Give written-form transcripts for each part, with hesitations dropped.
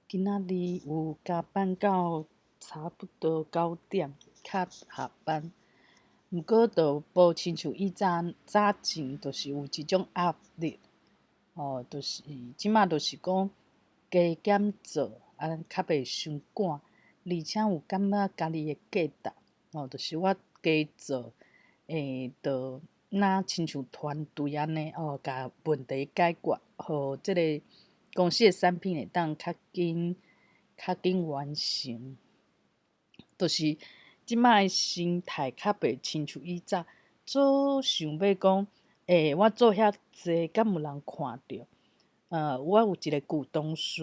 今仔日有加班到差不多9點，較下班。毋過就無親像以早早前，就是有這種壓力。哦，就是這馬就是講加減做，啊，較袂傷趕，而且有感覺家己的價值。哦，就是我加做，會就若親像團隊按呢，哦，共問題解決，予這个公司的產品會當較緊、較緊完成。就是這馬的心態較袂親像以早，做想欲講，欸，我做遐濟，敢有人看著？我有一個舊同事，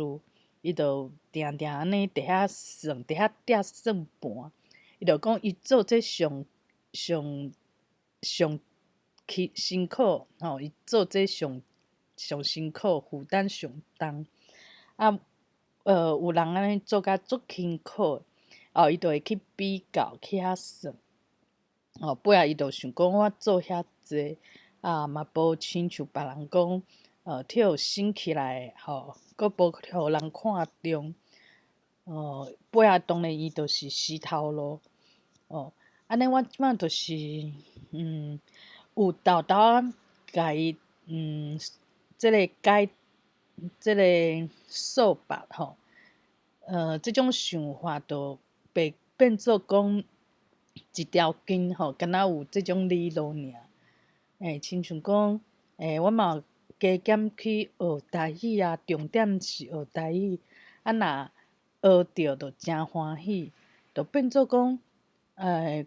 伊就定定按呢佇遐算，佇遐疊算盤。伊就講伊做這上上上去辛苦，吼，伊做這上上辛苦，負擔上重。啊，有人按呢做甲足輕苦，哦，伊就會去比較，去遐算。哦，尾仔伊就想講，我做遐濟，啊，嘛無親像別人講，替省起來，吼，閣無予人看重。哦，尾仔當然伊就是死頭路。哦，按呢我這馬就是，有沓沓仔共伊，這个解，這个說法吼，這種想法就袂變做講一條筋吼，敢若有這種理論爾。欸，親像講，欸，我嘛有加減去學台語啊，重點是學台語，啊若學著就誠歡喜，就變做講，欸，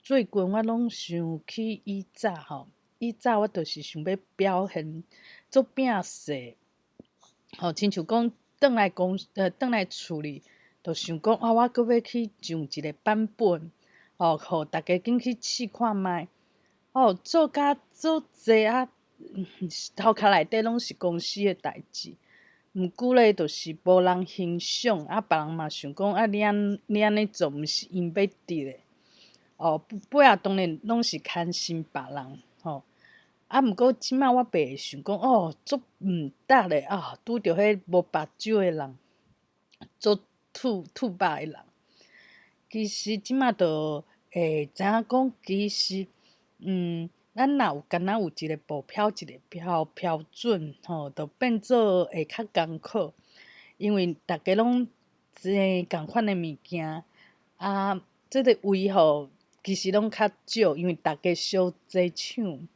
最近我攏想起以早吼，以早我就是想欲表現做餅勢，吼，親像講轉來公，轉來厝裡，就想講啊，我閣欲去上一个版本，吼，予逐家緊去試看覓，哦，做甲做濟啊，頭殼內底攏是公司的代誌，毋過咧，就是無人欣賞，啊，別人嘛想講啊，你按呢做，毋是𪜶欲得的，哦，尾仔當然攏是牽心別人，吼，啊，毋過這馬我袂想講，哦，足毋值的啊，拄著彼無目睭的人，足吐吐肉的人。其實這馬就會知影講，其實，咱若有敢若有一个目標，一个標準，吼，就變做會較艱苦，因為逐家攏仝款的物件，啊，這个位吼，其實攏較少，因為逐家相爭搶，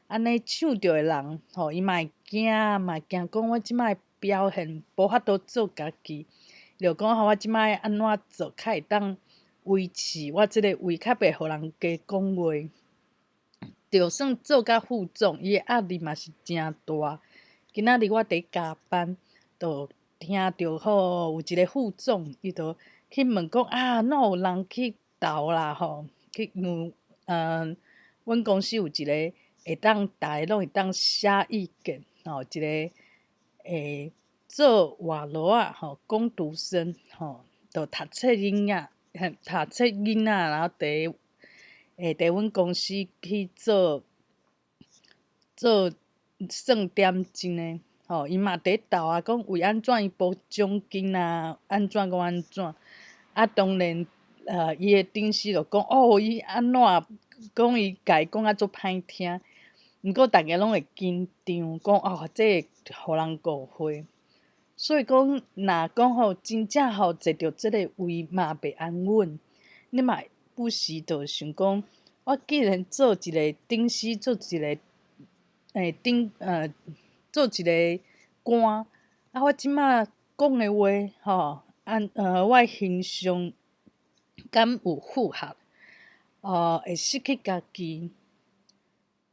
按呢搶著的人，吼，伊嘛會驚，嘛會驚講我這馬的表現無法度做家己，就講吼，我這馬按怎做較會當維持我這个位，較袂予人加講話。就算做甲副總，伊的壓力嘛是誠大。今仔日我佇加班，就聽著吼有一个副總，伊就去問講啊，哪有人去投啦吼？去問，阮公司有一个會當逐个攏會當寫意見，吼，一个會做活路仔吼，工讀生吼，就讀冊囡仔，讀冊囡仔，然後佇會佇阮公司去做做算點鐘的，吼，伊嘛佇鬥啊，講為按怎伊無獎金啊，按怎閣按怎，啊，當然，伊的頂司就講，哦，伊按怎講伊共伊講甲足歹聽，毋過逐家攏會緊張，講哦，這會予人誤會，所以講，若講吼，真正吼坐著這个位嘛袂安穩，你嘛不時就想講，我既然做一个頂司，做一个欸頂做一个官，啊，我這馬講的話，吼，按我的形象敢有符合？哦，會失去家己，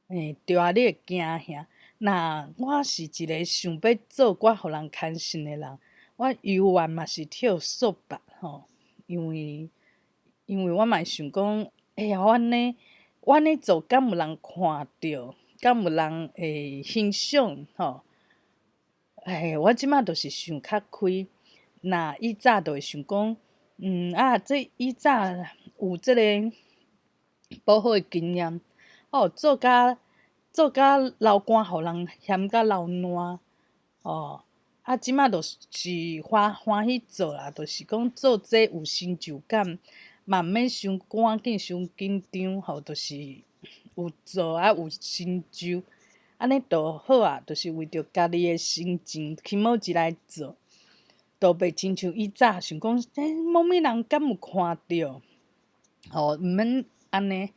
欸，對啊，你會驚嚇。若我是一个想欲做我予人牽信的人，我猶原嘛是替束縛吼，因為我嘛會想講，欸呀，我按呢做，敢有人看著？敢有人會欣賞？吼？欸，我這馬就是想較開，若以早就會想講，啊，這以早有這个無好的經驗，哦，做甲流汗，予人嫌甲流爛，哦，啊，這馬就是歡歡喜做啦，就是講做這有成就感，嘛毋免傷趕緊、傷緊張吼，就是有做啊有成就，按呢就好啊。就是為著家己的心情，起毛一來做，就袂親像以早想講，欸，某物人敢有看著？吼，毋免按呢。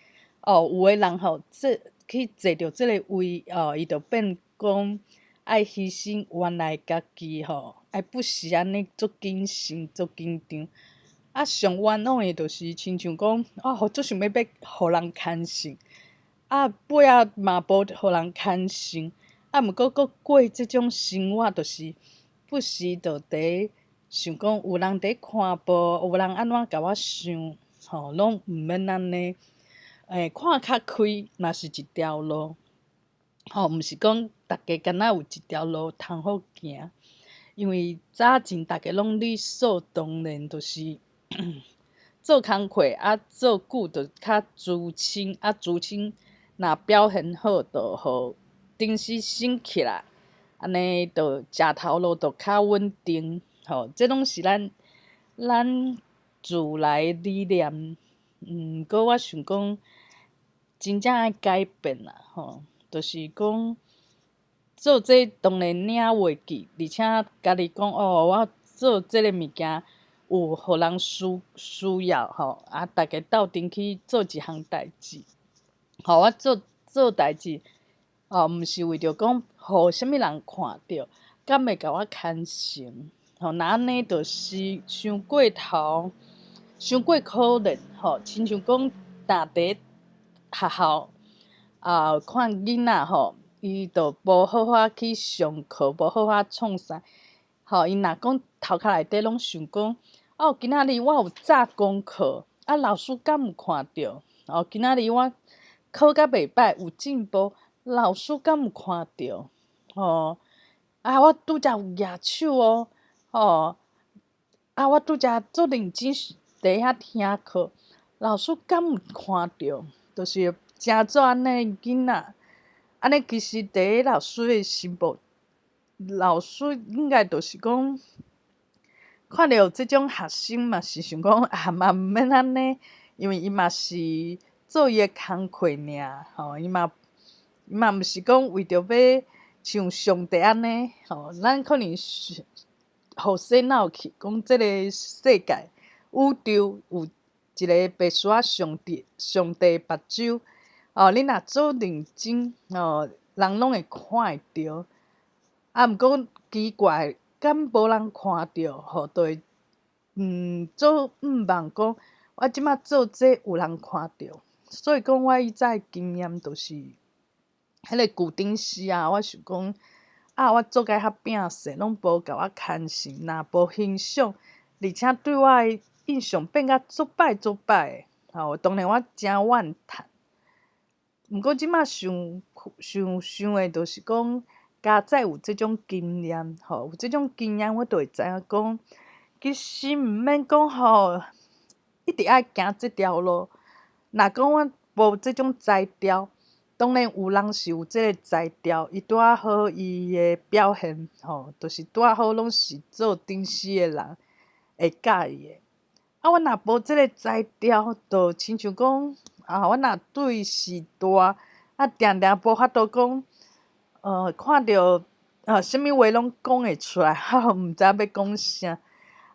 哦，有的人吼，做去坐著這个位，哦，伊就變講愛犧牲原來家己吼，愛不時按呢足謹慎、足緊張。啊，上冤枉的就是親像講，啊，足想欲予人牽成，啊，尾仔嘛無予人牽成，啊，毋過閣過這種生活，就是不時就佇想講有人佇看無，有人按怎共我想，吼，攏毋免按呢。欸，看較開嘛是一條路，吼，毋是講逐家敢若有一條路通好行，因為早前逐家攏理所當然，就是做工課啊，做久就較資深，啊，資深若表現好，就予頂司升起來，按呢就食頭路就較穩定，吼，這攏是咱咱自來的理念。毋過我想講，真正愛改變啦，吼，就是講做這當然領袂記，而且家己講哦，我做這个物件有予人需需要吼，啊，逐家鬥陣去做一項代誌，吼，我做做代誌，哦，毋是為著講予啥物人看著，敢會共我牽成，吼，若按呢就是傷過頭。傷過可憐吼，親像講，若佇學校啊，看囡仔吼，伊就無好好去上課，無好好創啥，吼，伊若講頭殼內底攏想講，哦，今仔日我有紮功課，啊，老師敢有看著？哦，今仔日我考甲袂䆀，有進步，老師敢有看著？吼，啊，我拄才有舉手哦，吼，啊，我拄才足認真。佇遐聽課，老師敢有看著？就是誠做按呢囡仔，按呢其實佇老師的心目，老師應該就是講，看著這種學生嘛是想講啊，嘛毋免按呢，因為伊嘛是做伊的工課爾，吼，伊嘛伊嘛毋是講為著欲像上帝按呢，吼，咱可能是予洗腦去，講這个世界。宇宙有一个白書仔上帝，上帝目睭哦，你若做認真哦，人攏會看會著。啊，毋過奇怪，敢無人看著，吼，就會做向望講，我這馬做這有人看著，所以講我以早的經驗就是，彼个舊頂時啊，我想講，啊，我做甲遐摒勢，攏無共我牽成，若無欣賞，而且對我的印象變甲足歹足歹的，吼，當然我誠怨嘆。毋過這馬想想想的，就是講，佳哉有這種經驗，吼，有這種經驗，我就會知影講，其實毋免講吼，一直愛行這條路。若講我無這種才調，當然有人是有這个才調，伊拄仔好伊的表現，吼，就是拄仔好攏是做頂司的人會佮意的。啊，我若無這个才調，就親像講，啊，我若對序大，啊，定定無法度講，看著啊，啥物話攏講會出來，哈，毋知影欲講啥。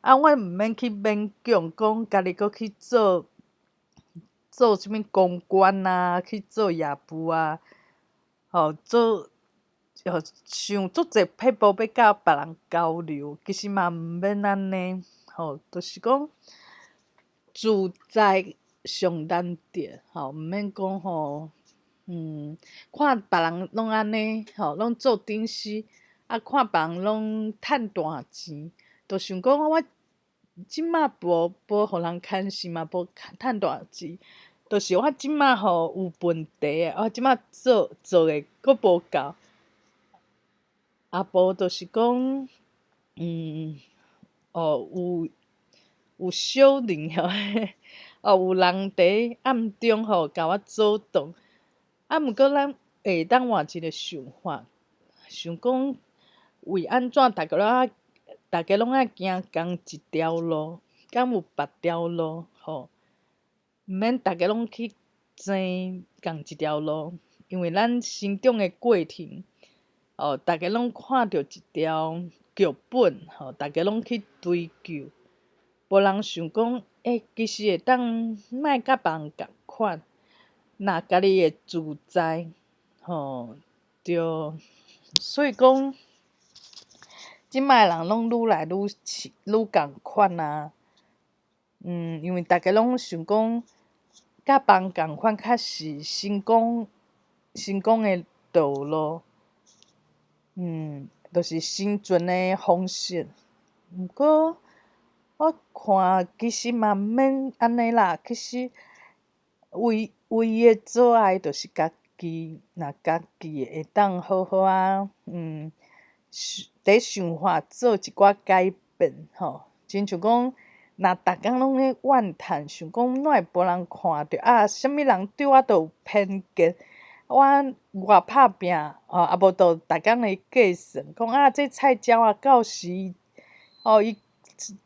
啊，我毋免去勉強講，家己閣去做做啥物公關啊，去做業務啊，吼，做想足濟撇步欲佮別人交流，其實嘛毋免按呢，吼，就是講自在上難得，吼，毋免講吼，看別人攏按呢，吼，攏做頂司，啊，看別人攏趁大錢，就想講我這馬無無予人牽成嘛，無趁大錢，就是我這馬吼有問題的，我這馬做做的閣無夠，啊無就是講，哦，有有小人吼，哦，有人佇暗中吼共我阻擋，啊，毋過咱會當換一个想法，想講，為按怎逐家攏愛行仝一條路，敢有別條路？吼，毋免逐家攏去爭仝一條路，因為咱成長的過程，哦，逐家攏看著一條劇本，吼，逐家攏去追求，無人想講，欸，其實會當莫佮別人仝款，若家己會自在，吼，對，所以講，這擺的人攏愈來愈似愈仝款啊，因為逐家攏想講，佮別人仝款較是成功的道路，就是生存的方式。毋過，我看其實嘛毋免按呢啦，其實唯一的阻礙就是家己，若家己會當好好仔，佇想法做一寡改變，吼，親像講，若逐工攏咧怨嘆，想講哪會無人看著啊？啥物人對我都有偏見，我偌拍拚，吼，啊無就逐工咧計算，講啊，這菜鳥仔到時，哦，伊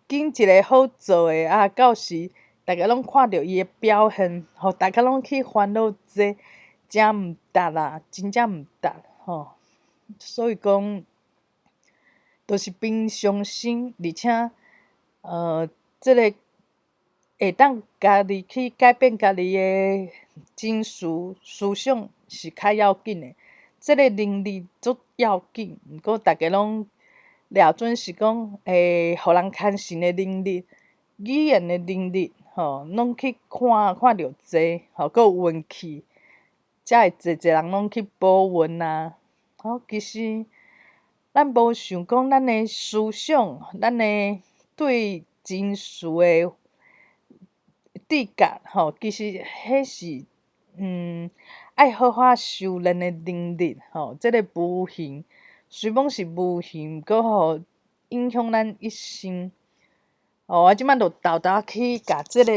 揀一个好做的啊，到時逐家攏看著伊的表現，吼，逐家攏去煩惱這，誠毋值啦，真正毋值，吼。所以講，就是平常心，而且，這个會當家己去改變家己的情緒思想是較要緊的，這个能力足要緊。毋過逐家攏掠準是講，會予人牽線的能力、語言的能力，吼，攏去看看著濟，吼，閣有運氣，才會濟濟人攏去報運啊。吼，其實咱無想講咱的思想，咱的對情緒的知覺，吼，其實彼是愛好好修煉的能力，吼，這个無形，雖講是無形，毋過吼影響咱一生。哦，我這擺就沓沓去共這个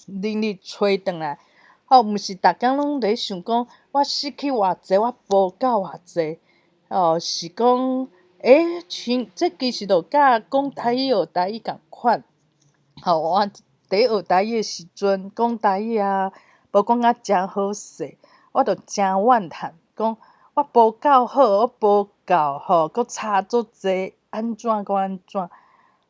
能力揣轉來，吼，毋是逐工攏佇咧想講，我失去偌濟，我無夠偌濟，哦，是講，欸，像這其實就佮講台語學台語仝款，吼，我佇學台語的時陣講台語啊，無講甲誠好勢，我就誠怨嘆，講我無夠好，我無夠吼，閣差足濟，按怎閣按怎。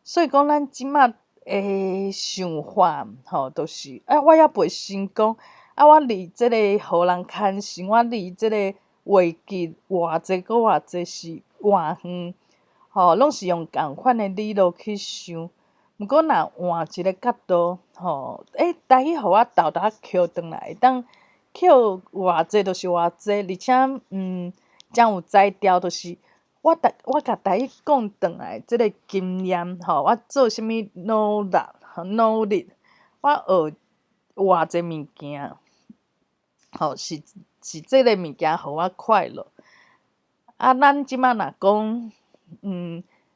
所以講，咱這擺的想法吼，就是啊，我猶袂成功，啊，我離這个予人牽線，我離這個話技偌濟閣偌濟是偌遠，吼，攏是用仝款的理路去想。毋過若換一个角度，吼，欸，台語予我沓沓抾轉來，會當抾偌濟就是偌濟，而且誠有才調，就是我台我共台語講轉來，這个經驗吼，我做啥物努力，我學偌濟物件，吼，是這个物件予我快樂。啊，咱這擺若講，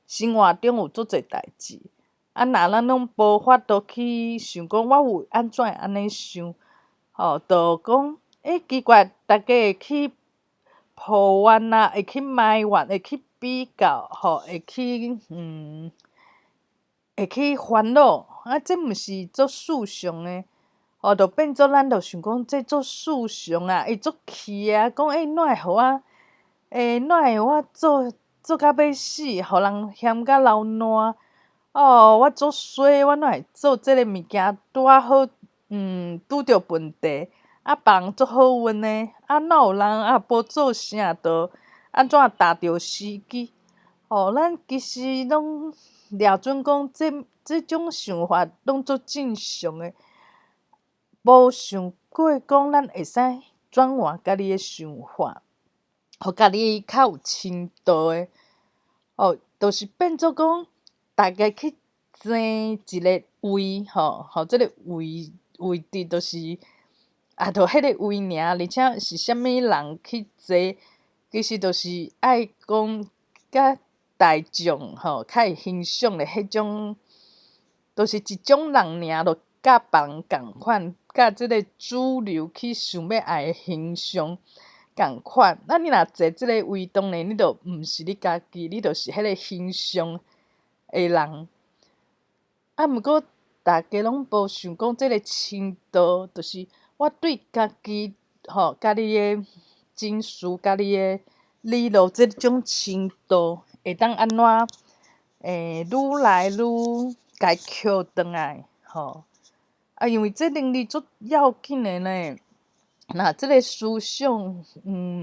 生活中有足濟代誌，啊，若咱攏無法度去想講，我有按怎會按呢想，吼，就講，欸，奇怪，逐家會去抱怨啊，會去埋怨，會去比較，吼，會去煩惱，啊，這毋是足世常的，吼，就變做咱就想講，這足世常啊，伊足氣啊，講欸，哪會予我，欸，哪會我做做甲欲死，予人嫌甲流爛，哦，我足衰，我哪會做這个物件拄仔好，拄著問題，啊，別人足好運的，啊，哪有人啊無做啥就按怎踏著時機？吼，咱其實攏掠準講，這種想法攏足正常的，無想過講咱會使轉換家己的想法，予家己較有深度的，哦，就是變做講，逐家去爭一个位，吼，吼，這个位置就是，啊，就彼个位爾，而且是啥物人去坐，其實就是愛講佮大眾吼較會欣賞的彼種，就是一種人爾，就佮別人仝款，佮這个主流去想欲愛的形象，仝款。啊，你若坐這个位，當然你就毋是你家己，你就是彼個形象的人。啊，毋過大家攏無想講這个程度，就是我對家己吼，家己的情緒、家己的理路這種程度，會當按怎愈來愈共伊抾轉來吼。啊，因為這能力足要緊的呢。若這个思想，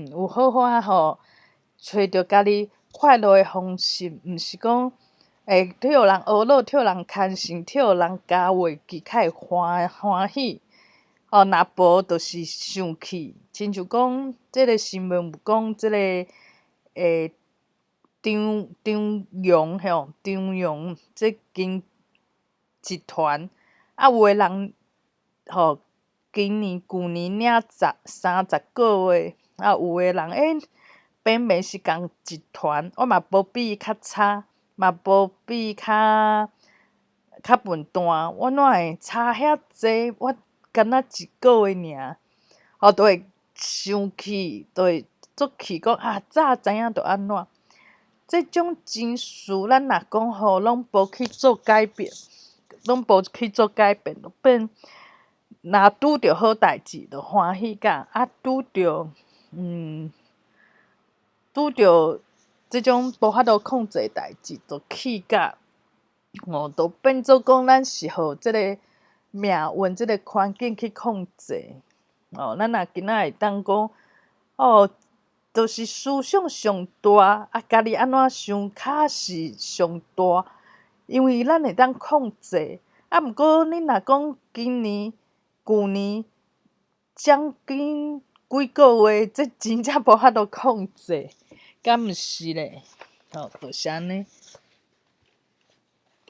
有好好仔吼，揣著家己快樂的方式，毋是講會替予人呵咾、替予人牽線、替予人加話記，較會歡歡喜。哦，若無就是生氣。親像講，這个新聞有講，這个張張揚吼，張揚這間集團，啊，有的人吼，今年舊年領十三十個月，啊，有的人明明是仝集團，我嘛無比伊較差，嘛無比伊較較笨蛋，我哪會差遐濟？我敢若一個月爾，哦，就會生氣，就會足氣，講啊，早知影就按怎。這種情緒，咱若講吼，攏無去做改變，攏無去做改變，就變若拄著好代誌，就歡喜甲；啊，拄著拄著這種無法度控制的代誌，就氣甲，哦，就變做講咱是予這个命運、這个環境去控制。哦，咱若今仔會當講，哦，就是思想上大，啊，家己按怎想較是上大，因為咱會當控制。啊，毋過你若講今年、舊年將近幾個月，這真正無法度控制，敢毋是咧？吼，就是按呢。